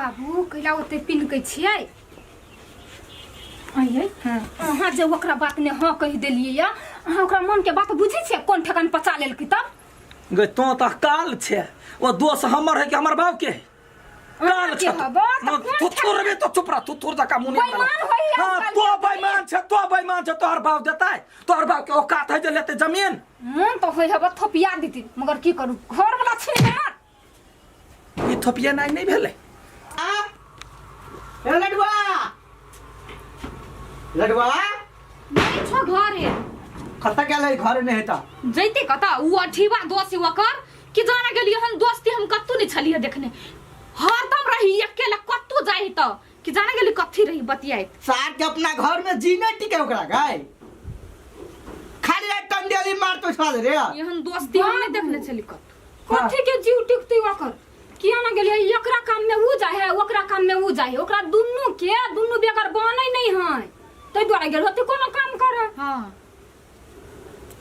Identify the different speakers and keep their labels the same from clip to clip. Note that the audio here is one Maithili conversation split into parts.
Speaker 1: बाबू कैला ओते पिनकै छियै आइयै अहाँ जे ओकरा बात ने हाँ कहि देलियै या अहाँ ओकरा मन के बात बुझै छियै कोन ठेकान पचा लेलकै तब
Speaker 2: गै तो तऽ काल छै ओ दोष हमर है कि हमर बाप के है काल
Speaker 1: के
Speaker 2: छै
Speaker 1: हबो तऽ कोन
Speaker 2: तू थोड़ रे तो चुप रह तू थोड़ जका मुनि
Speaker 1: बेईमान होइए
Speaker 2: हां
Speaker 1: काल
Speaker 2: तो
Speaker 1: के
Speaker 2: बेईमान छै तो बेईमान छै तोहर बाप देतै तोहर बाप के औकात है जे लेतै जमीन
Speaker 1: मन तऽ होइ हबो थोपिया देती मगर की करू घर वाला छी हमर
Speaker 2: ई थोपिया नहीं नहीं भेलै
Speaker 3: ए लडुआ लडुआ
Speaker 1: नहीं छो घरे
Speaker 3: कतऽ गेल है घरे नहि हेता
Speaker 1: जैते कतऽ उ अठीबा दोस्त ओकर कि जाना गेलियै हम दोस्ती हम कत्तू नहीं छलियै देखने हरदम रही अकेला कत्तू जाही तऽ कि जाना गेली कथी रही बतियाइत
Speaker 3: सार के अपना घर में जी नहीं टिके ओकरा गाय खाली रात टंडियाली मार तो छा दे रे
Speaker 1: एहन दोस्ती हम नहीं देखने छली कत्तू कथी के जीव टिकते ओकर किया ना गेलियै एकरा काम में उ जाय है ओकरा काम में उ जाय है ओकरा दुनू के दुनू बेगर बनै नहीं है ताहि दुआरे गेल होते कोनो काम करे
Speaker 4: हाँ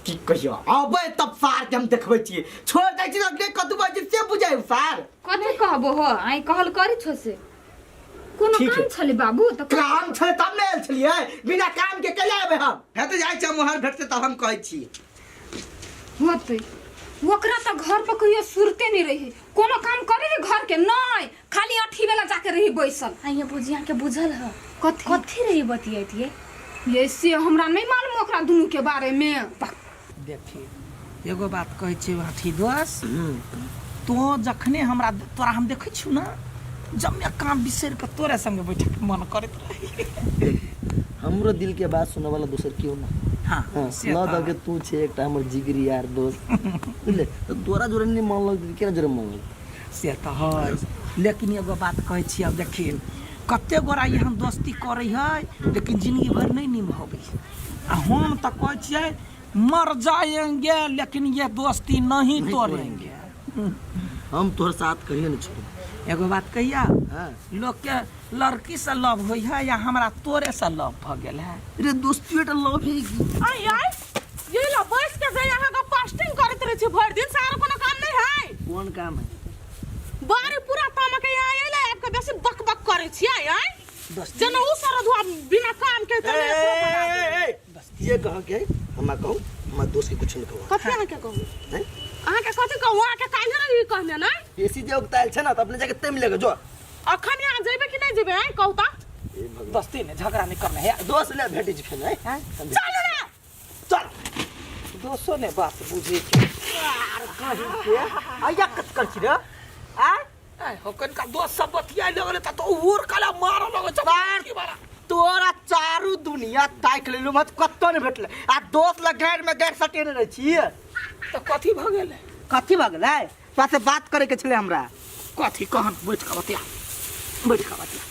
Speaker 3: की कहियो अबै तब सार के हम देखबै छियै छोड़ दै छी अगले कतू बाजी से बुझाइ सार
Speaker 1: कथी कहबो हो आई कहल करी छो से कोनो
Speaker 3: ठीक
Speaker 1: काम
Speaker 3: है।
Speaker 1: छले बाबू तऽ
Speaker 3: काम छलै तब ने आयल छलियै बिना काम के कैला एबै हम हेतै जाइ छी हम उहर भेटतै तब हम कहै छी
Speaker 1: होतै ओकरा तऽ घर पर कहियो सुरते नहीं रही कोनो काम करे है घर के नहीं खाली अठी बेला जाके रही बैसल
Speaker 4: आइए भौजी अहाँके बुझल है
Speaker 1: कथी
Speaker 4: कथी रही बतियाइत ये
Speaker 1: ये से हमरा नहीं मालूम ओकरा दुनू के बारे में
Speaker 2: देखी एगो बात कहै छियै अथी दोस तो जखने हमरा तोरा हम देखै छियौ ने जम्मे काम बिसरि कऽ तोरे संगे बैठके मन करैत रही
Speaker 5: हमरो दिल के बात सुनऽ वाला दोसर केओ ना
Speaker 2: हाँ
Speaker 5: हाँ,
Speaker 2: से
Speaker 5: न
Speaker 2: तऽ
Speaker 5: दके तू छे एकटा हमर जिगरी यार दोस्त बुझले तऽ तोरा जोरे नहीं मन लगतै केना जोरे मन लगतै
Speaker 2: से तऽ है लेकिन एगो बात कहै छी आब देखी कते गोरा एहन दोस्ती करै है लेकिन जिंदगी भरि नहि निभाबै आ हम तऽ कहै छियै मर जाएंगे लेकिन ये दोस्ती नहीं तोड़ेंगे
Speaker 5: हम तोहर साथ कहियो नहीं छोड़ब
Speaker 2: एगो बात कहिया
Speaker 5: हाँ
Speaker 2: लोग के लड़की से लव होइ है या हमरा तोरे से लव भऽ गेल है
Speaker 5: रे दोस्ती एकटा लव है की
Speaker 6: आई आई ये लो बैस के गई अहाँ के पोस्टिंग करैत रहै छी भरि दिन से आरो कोनो काम नहीं है
Speaker 5: कोन काम है
Speaker 6: बारी पूरा तामा के यहाँ अइले आबि के बेसी बक बक करै छी आई आई जेना उ सारा धुआ बिना काम के
Speaker 5: ए,
Speaker 6: तने
Speaker 5: ए, ए, ए, ये कह के हमरा कहू हमरा दोस्त के कुछ नहीं कहू
Speaker 6: कथी अहाँ के कहू
Speaker 5: हैं?
Speaker 6: अहाँ के कथी कहू अहाँ के काल्हि रही कहने ने
Speaker 5: बेसी जे उगतायल छै ना तऽ अपने जाके तेम लेके जो
Speaker 6: अखन यहाँ जेबै कि नहीं जेबै आँय कहू तऽ
Speaker 5: ए भगवान
Speaker 2: दोस्ती ने झगड़ा नहीं करना है
Speaker 5: दोस्त ले भेटै छै फेर हैं
Speaker 6: चलू ने
Speaker 5: चल
Speaker 2: दोस्तो ने बात बुझे के
Speaker 3: आया कत कर छी रे आ
Speaker 2: ऐ हो कनका दोस्त सब बतियाय लगले त तो उर कला मार लगे छै
Speaker 3: मार।
Speaker 2: की बारा
Speaker 3: तोरा चारू दुनिया ताकि लेलु मत कत्तो नहीं भेटले आ दोस्त लग गैर में गैर सटेने रहै छी
Speaker 2: त कथी भ गेलै
Speaker 3: कथी भऽ गेलै तोरा से बात करे के छलै हमरा
Speaker 2: कथी कहन बैठ के बतिया बैठ के बतिया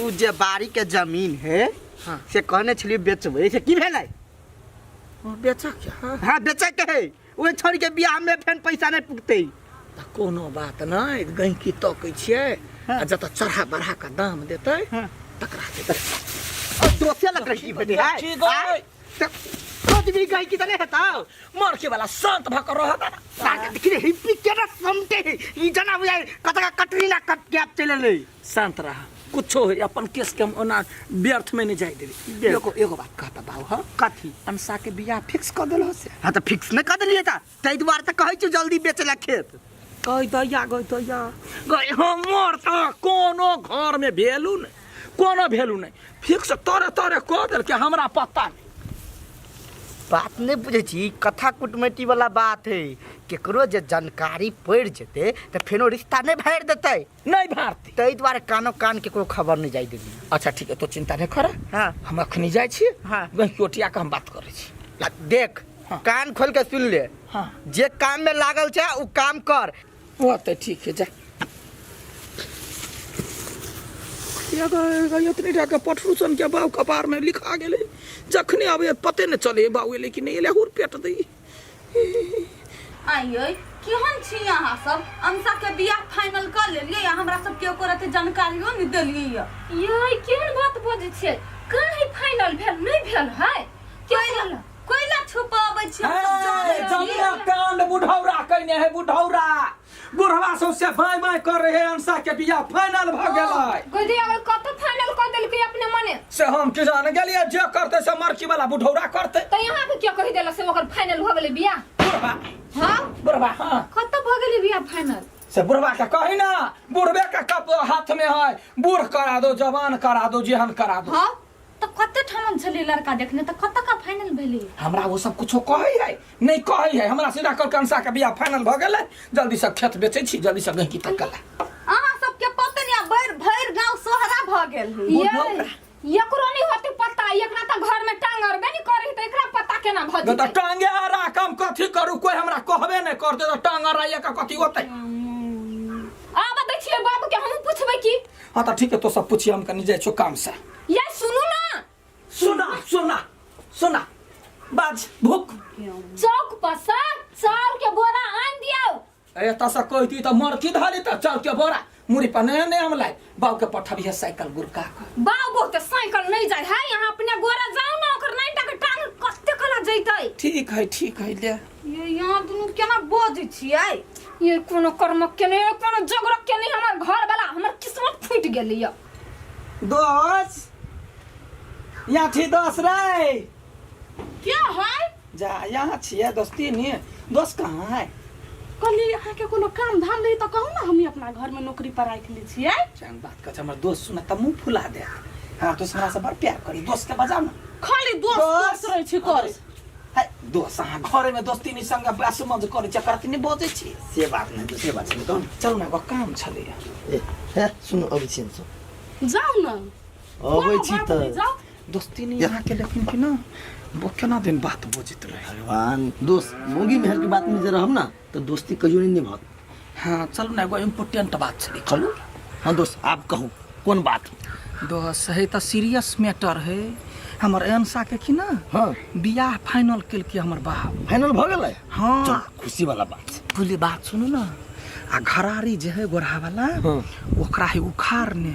Speaker 3: उ जे बाड़ी के जमीन है
Speaker 2: हाँ।
Speaker 3: से कहने छलियै बेचबै से की भेलै
Speaker 2: बेचक के हाँ
Speaker 3: हाँ बेचे के है ओहि छोड़ के बियाह में फेन पैसा नहीं पुगतै
Speaker 2: तऽ कोनो बात नहि गहिकी तकै छियै आ जतऽ चढ़ा बढ़ा कऽ दाम देतै तकरा देतै
Speaker 3: और दोसे लग रही भेटे है
Speaker 2: ठीक है।
Speaker 3: कुछ भी गई की त नहीं हेतौ
Speaker 2: मर के वाला शांत भऽ कऽ रहत ना।
Speaker 3: सार देखि रे हिप्पी केना समटे है ई जना बुझाइ कतका कटरीना कट गैप चले ले
Speaker 2: शांत रह कुछो होय अपन केस के हम ओना व्यर्थ में नहीं जाय देबै एगो एगो बात कहता बाबू हाँ
Speaker 3: कथी
Speaker 2: अनसा के बियाह फिक्स कऽ देलहो से
Speaker 3: हाँ तऽ फिक्स नहीं कर देलियै तऽ ताहि दुआरे तऽ कहै छियौ जल्दी बेच ला खेत
Speaker 2: गई दैया गई दैया गई हमर तऽ कोनो घर में भेलू नहीं कोनो भेलू नहीं फिक्स तोरे तोरे कऽ देलकै हमरा पता नहीं
Speaker 3: बात नहि बुझै छी कथा कुटमैती वाला बात है केकरो जे जानकारी पड़ि जेतै तऽ फेनो रिश्ता नहि भाड़ि देतै
Speaker 2: नहीं भारती
Speaker 3: ताहि दुआरे कानो कान केकरो खबर नहि जाय देली
Speaker 2: अच्छा ठीक है तो चिंता नहीं कर
Speaker 3: हाँ।
Speaker 2: हम अखनी जाइ छी
Speaker 3: हाँ।
Speaker 2: वही ओटिया के हम बात करै छी
Speaker 3: ला, देख
Speaker 2: हाँ।
Speaker 3: कान खोल के सुन ले
Speaker 2: हाँ।
Speaker 3: जे काम में लागल छै उ काम कर
Speaker 2: वो तो ठीक है जा इतने टाका पठरू सन के बाऊ कपार में लिखा गेलै जखने आबै पते नहि चले बाऊ एलै कि नहि एलै हुर पेट दै
Speaker 7: आइयै केहन छी अहाँ सब अंशा के बियाह फाइनल कर लेलियै आ हमरा सबके ओकर एते जानकारियो नहि देलियै यऽ
Speaker 1: ये केहन बात बजै छियै कहीं फाइनल भेल नहि भेल है के
Speaker 7: कोइला कोइला छुपाबै छी हम सब जानै छियै।
Speaker 2: जमुना कांड बुढ़ौरा कइने है बुढ़ौरा बुढ़वा सबसे बाय बाय कर रहे अंशा के बियाह फाइनल भ गेलै
Speaker 1: गदी अगर कत फाइनल कर देलकै अपने मने
Speaker 2: से हम की जाने गेलियै जे करतै से मरकी वाला बुढ़ौरा करतै
Speaker 1: त यहाँ के क्या कहि देला से ओकर फाइनल भ गेलै बियाह
Speaker 2: बुढ़बा
Speaker 1: हां
Speaker 2: बुढ़बा हाँ
Speaker 1: कत भ गेलै बियाह फाइनल
Speaker 2: से बुढ़बा के कही ना बुढ़बे के कप हाथ में है बूढ़ करा दो जवान करा दो जेहन करा दो
Speaker 4: हाँ तऽ कते ठामन छलै लड़का देखने तऽ कतऽ का फाइनल भेलै
Speaker 2: हमरा वो सब कुछो कहै है नहीं कहै है हमरा सीधा कल कंसा के बियाह फाइनल भ गेलै जल्दी से खेत बेचै छी जल्दी से गहिकी तक कला
Speaker 7: अहाँ सबके पते नहीं भरि भरि गांव सोहरा भ गेल है
Speaker 1: ये एकरो नहीं होते पता एकरा त घर में टांग अरबे नहीं करे त एकरा पता केना भ
Speaker 2: तऽ
Speaker 1: जेतै
Speaker 2: टांगे अरा कम कथी करू कोई हमरा कहबे नहीं करते तऽ टांग अरा के कथी होतै
Speaker 1: आब दै छियै बाबू के हमहूँ पुछबै की
Speaker 2: हाँ तऽ ठीक है तो सब पूछिए हम कनी जाइ छो काम से
Speaker 1: ये सुनू ना
Speaker 2: सुना सुना सुना बाज भूख
Speaker 1: चौक पर से चाउर के बोरा आन दियौ
Speaker 2: अरे तसा कहती तऽ मरकी धरी तऽ चाउर के बोरा मुड़ी पर नहीं नहीं हम लाई बाबू के पठबिहे साइकिल गुरका के
Speaker 1: बाबू बहुत साइकिल नहीं जाय है यहाँ अपने गोरा जाओ ना ओकर नहीं टाके टांग कते कला जैतै
Speaker 2: ठीक है ठीक है ले
Speaker 7: ये यहाँ दुनू केना बजै छियै
Speaker 1: ये कोनो कर्म के नहीं कोनो जगरक के नहीं हमर घर वाला हमर किस्मत फूट गेलै ये
Speaker 2: दोस यहाँ छी दोस रे
Speaker 6: क्या है
Speaker 2: जा यहाँ छियै दोस्ती नहीं दोस कहाँ है
Speaker 6: कहली अहाँके कोनो काम धाम रही तऽ कहू ने हमही अपना घरमे नौकरी पर राखि लै छियै
Speaker 2: चंग बात कर हमर दोस्त सुना त मुंह फुला दे हाँ तो हमरा से बड़ प्यार करी दोस्त के बजाओ ना
Speaker 6: खाली दोस्त दोस्त रहै छी करे
Speaker 2: है दोस्त अहाँ घरे में दोस्ती नहीं संग बास मज करै छै करती नहीं बजै छी
Speaker 5: से बात नहीं से बात छै कहू ने।
Speaker 2: चलू ना एगो काम छलै
Speaker 5: ए हे सुनू अबै छी हमसब
Speaker 6: जाउ ने
Speaker 5: अबै छी
Speaker 6: बात
Speaker 5: तऽ
Speaker 6: नहि, जाउ
Speaker 2: दोस्ती नहीं अहाँ के लेकिन कि ना वो केना दिन बात बजैत रहे
Speaker 5: भगवान दोस्त मौगी मेहर के बात में जे रहब ना तऽ दोस्ती कहियो नहीं निभत
Speaker 2: हाँ चलू ना एगो इम्पोर्टेंट बात छलै
Speaker 5: चलू हाँ दोस्त आप कहू कोन बात
Speaker 2: दोस्त है तऽ सीरियस मैटर है हमर अंशा के कि ना
Speaker 5: हाँ
Speaker 2: बियाह फाइनल केलकै हमर बाप
Speaker 5: फाइनल भऽ गेलै
Speaker 2: हाँ
Speaker 5: चलू खुशी वाला बात छै
Speaker 2: पहिले बात सुनू ना आ घरारी जे है गोरहा वाला
Speaker 5: हाँ।
Speaker 2: ओकरा है उखाड़ने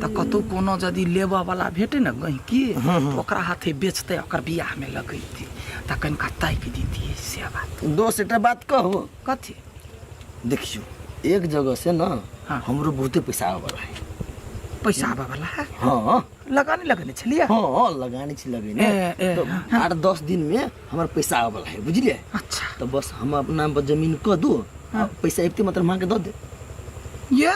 Speaker 2: तऽ कतौ कोनो यदि लेबऽ वाला भेटे ने गहिकी तऽ ओकरा हाथे बेचतै ओकर बियाह में लगैतै तऽ कनिका ताकि दितियै से बात
Speaker 5: दोस्त एकटा बात कहू
Speaker 2: कथी
Speaker 5: देखियौ एक जगह से ना
Speaker 2: हाँ।
Speaker 5: हमरो बहुते पैसा आबऽ वाला है
Speaker 2: पैसा आबऽ वाला है
Speaker 5: हाँ
Speaker 2: लगाने लगने छलियै
Speaker 5: हाँ लगाने छी लगेने
Speaker 2: ए, ए,
Speaker 5: तो
Speaker 2: हाँ।
Speaker 5: 8-10 दिन में हमर पैसा आबऽ वाला है बुझलियै
Speaker 2: अच्छा
Speaker 5: तो बस हम अपना नाम पर जमीन कऽ दू आ पैसा अबिते मतलब अहाँके दऽ दे
Speaker 2: ये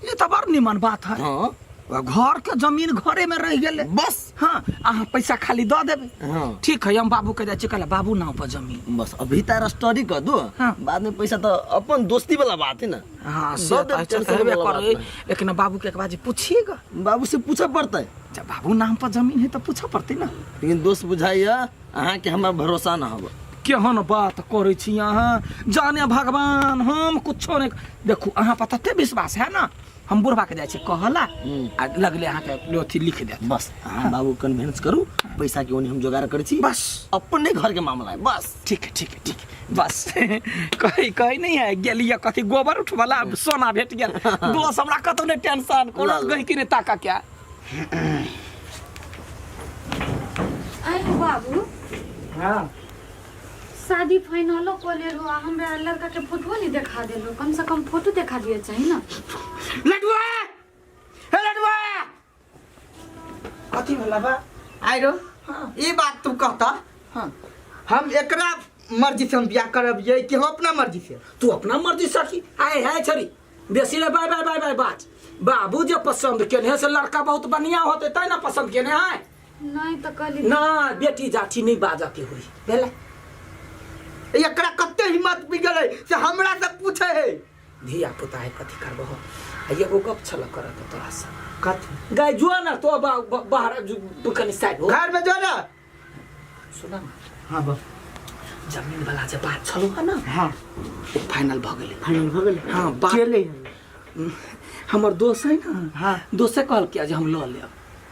Speaker 2: ये तऽ बड़ निमन बात है
Speaker 5: हाँ
Speaker 2: घर के जमीन घरे में रह गेलै
Speaker 5: बस
Speaker 2: हाँ अहाँ पैसा खाली दऽ देबै
Speaker 5: हाँ
Speaker 2: ठीक है हम बाबू के जाइ छी कहला बाबू नाव पर जमीन
Speaker 5: बस अभी तार स्टडी कर दो
Speaker 2: हाँ।
Speaker 5: बाद में पैसा तो अपन दोस्ती वाला बात है ना
Speaker 2: हाँ से
Speaker 5: दऽ
Speaker 2: तऽ
Speaker 5: देब
Speaker 2: अच्छा
Speaker 5: टेंशन
Speaker 2: हेबे
Speaker 5: वाला बात
Speaker 2: करै
Speaker 5: नहीं।
Speaker 2: लेकिन बाबू के एक बार जे पूछिएगा
Speaker 5: बाबू से पूछऽ पड़तै
Speaker 2: जब बाबू नाम पर जमीन है तऽ पूछऽ पड़तै ना
Speaker 5: लेकिन दोस्त बुझाइया अहाँके हमरा भरोसा ना हब
Speaker 2: केहन बात करै छी अहाँ जाने भगवान हम कुछो नहि देखू अहाँ पर तते विश्वास है ना हम बुढ़बा के जाइ छी कहला आ लगले अहाँके अथी लिख देत
Speaker 5: बस अहाँ बाबू कन्विंस करू पैसा के ओनी हम जोगाड़ करै छी
Speaker 2: बस
Speaker 5: अपने घर के मामला है बस
Speaker 2: ठीक है ठीक है ठीक है बस कही कही नहीं है गेलियै कथी गोबर उठवला सोना भेट गेल दोस्त हमरा कतौ नहि टेंशन कोनो
Speaker 5: ला, ला।
Speaker 2: गहिकी नहि ताका क्या
Speaker 4: आइ हो बाबू
Speaker 3: हाँ
Speaker 4: शादी फाइनलो कऽ लेलहो आ हमरा लड़का के फोटो नहीं देखा देलहो कम से कम फोटो देखा दिए चाही ना
Speaker 2: लडुआ हे लडुआ
Speaker 3: कथी भेला बा आइरो ई बात तू कहता
Speaker 2: हाँ
Speaker 3: हम एकरा मर्जी से हम बियाह करब ये कि हम अपना मर्जी से
Speaker 2: तू अपना मर्जी सखी आए है छरी बेसी रे बाय बाय बाय बाय बात बाबू जे पसंद केने से लड़का बहुत बढ़िया होते तै ना पसंद केने है
Speaker 4: नहीं तो कहली
Speaker 2: ना बेटी जाठी नहीं बाजा के हुई भेलै
Speaker 3: एकरा कते हिम्मत भी गेलै से हमरा से पूछे है
Speaker 2: धिया पुता है कथी करबो आ एगो गप छल करत तोरा से
Speaker 3: कथी
Speaker 2: गाय जो ना तो बाहर तू कनी साइड हो
Speaker 3: घर में जो ना
Speaker 2: सुना ना
Speaker 3: हाँ बस
Speaker 2: जमीन वाला जे बात छलो है ना
Speaker 3: हाँ
Speaker 2: ओ फाइनल भ गेलै
Speaker 3: फाइनल हो गेलै
Speaker 2: हाँ बात
Speaker 3: के ले
Speaker 2: हमर दोस्त है ना
Speaker 3: हाँ।
Speaker 2: दोसे कहल कि जे हम लऽ लेब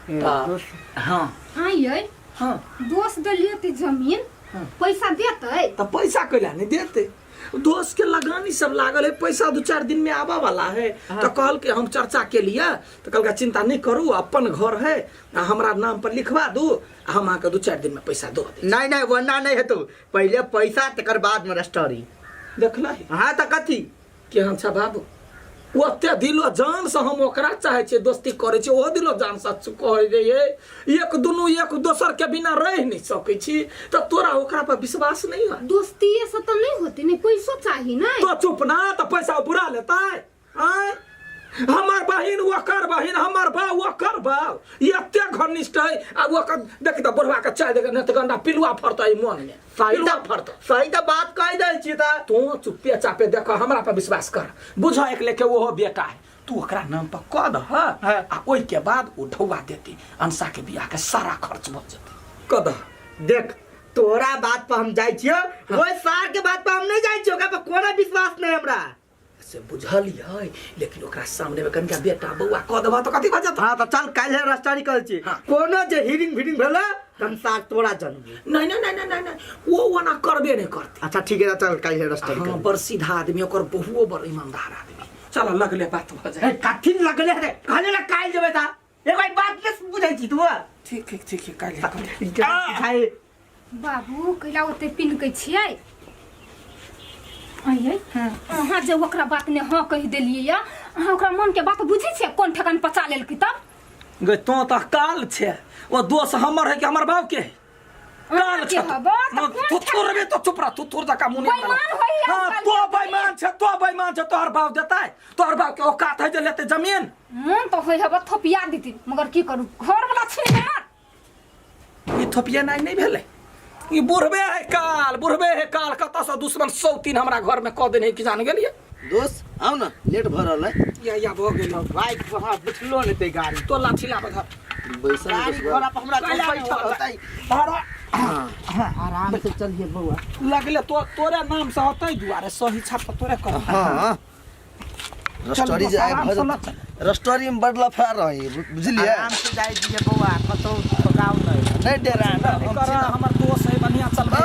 Speaker 3: ए,
Speaker 2: तऽ
Speaker 3: दोस्त।
Speaker 2: हाँ
Speaker 1: हाँ ये
Speaker 2: हाँ
Speaker 1: दोस्त देलियै तऽ जमीन पैसा देतै
Speaker 2: तऽ पैसा कैला नहीं देते दोस्त के लगानी सब लागल है पैसा दू चार दिन में आबा वाला है तो कहल के हम चर्चा के लिए तो कहल चिंता नहीं करू अपन घर है आ हमरा नाम पर लिखवा दू आ हम अहाँके दू चार दिन में पैसा दऽ देब
Speaker 3: नहीं नहीं वरना नहीं हेतौ पहिले पैसा तकर बाद में रजिस्ट्री
Speaker 2: देखला है
Speaker 3: हाँ तऽ कथी
Speaker 2: केहन छ बाबू ओते दिलो जान से हम ओकरा चाहे छियै दोस्ती करै छियै ओहो दिलो जान से कहै रहियै एक दुनू एक दोसर के बिना रहि नहि सकै छी तऽ तोरा ओकरा पर विश्वास नहीं है
Speaker 1: दोस्तीये से तऽ नहीं होते नहीं पैसो चाही नहीं
Speaker 2: तो चुप ना तऽ पैसा बुरा लेतै आँय हमर बहिन ओकर बहिन हमर बाप ओकर बाप एते घनिष्ठ है आ ओकर देख तऽ बुढ़वा के चाय देख नहि तऽ गंडा पिलुआ फड़तै मन में
Speaker 3: सही
Speaker 2: पिलुआ
Speaker 3: तऽ
Speaker 2: फड़तै
Speaker 3: सही तऽ बात कहि दै छी तऽ
Speaker 2: तू चुप्पे चापे देख हमरा पर विश्वास कर बुझ एक लेके ओहो बेटा है तू ओकरा नाम पर कऽ दह
Speaker 3: हाँ।
Speaker 2: आ ओहिके बाद ओ ढौआ देती अंशा के बियाह के सारा खर्च भऽ जेतै कऽ दह
Speaker 3: देख तोरा बात पर हम जाइ छियो ओहि सार के बात पर हम नहीं जाइ छियो ओकरा पर कोनो विश्वास नहीं हमरा
Speaker 2: से बुझलियै लेकिन ओकरा सामने में कनिका बेटा बौआ कऽ देबह तऽ कथी भऽ जेतौ
Speaker 3: हाँ तऽ चल काल्हि रजिस्ट्री करै छी
Speaker 2: हाँ।
Speaker 3: कोनो जे हिरिंग फिरिंग भेलै तऽ हम सार तोरा जनबी
Speaker 2: नहीं नहीं नहीं नहीं नहीं नहीं ओ ओना करबे नहीं करते
Speaker 3: अच्छा ठीक है चल काल्हि रजिस्ट्री
Speaker 2: हाँ
Speaker 3: कर
Speaker 2: बड़ सीधा आदमी ओकर बहुओ बड़ ईमानदार आदमी चल लगले बात भऽ जाए
Speaker 3: ए कथी लगले रे कहले ना काल्हि जेबै ता एगो ई बात नहीं बुझै छी तू
Speaker 2: ठीक ठीक ठीक है काल्हि करबै।
Speaker 3: भाई
Speaker 1: बाबू कैला ओते पिनकै छियै आइयै अहाँ जे ओकरा बात ने हाँ कहि देलियै या अहाँ ओकरा मन के बात बुझै छियै कोन ठेकान पचा लेलकै तब
Speaker 2: गै तो तऽ काल छै ओ दोष हमर है कि हमर बाप के है काल
Speaker 1: अहाँके
Speaker 2: छै
Speaker 1: हबऽ तऽ कोन
Speaker 2: तू थोड़ रे तो चुप रह तू थोड़ जका मुँह नहीं
Speaker 1: बेईमान होइए
Speaker 2: हाँ
Speaker 1: आजकल
Speaker 2: तो
Speaker 1: के आदमी।
Speaker 2: बेईमान छै तो बेईमान छै तोहर बाप देतै तोहर बाप के औकात है जे लेतै जमीन
Speaker 1: मन तऽ होइ हबऽ थोपिया देती मगर की करू घर वाला छै ने
Speaker 2: ई थोपियनाइ नहि भेलै ई बुढ़बे है काल बुढ़बे है काल कतऽसँ दुश्मन सौ तीन हमरा घरमे कऽ देने है कि जान गेलियै
Speaker 5: दोस्त आउ ने लेट भऽ रहल है
Speaker 2: या या भऽ गेल
Speaker 3: बाइक पर हमरा बैठलो नहि ते गाड़ी
Speaker 2: तो लाठी लाबऽ धर
Speaker 5: बैसल
Speaker 3: गाड़ी घोड़ा पर हमरा
Speaker 2: कैला नहि
Speaker 3: बैठल
Speaker 2: होतै।
Speaker 3: होतै आराम से चलिए बौआ
Speaker 2: लगले तो तोरे नाम से होतै दुआरे सही छाप तऽ तोरे कर
Speaker 5: हाँ रस्टोरी जे आइ
Speaker 2: आराम
Speaker 5: भऽ
Speaker 2: से
Speaker 5: जेतै। रस्टोरी में बड़ लफड़ा रही बुझलियै
Speaker 3: आराम से जाइ दिए बौआ कतौ ठोकाउ नहि
Speaker 5: नहि डेरा ने हम
Speaker 2: कर
Speaker 5: छी ने।
Speaker 2: हमर दोस्त है बढ़िया चलबै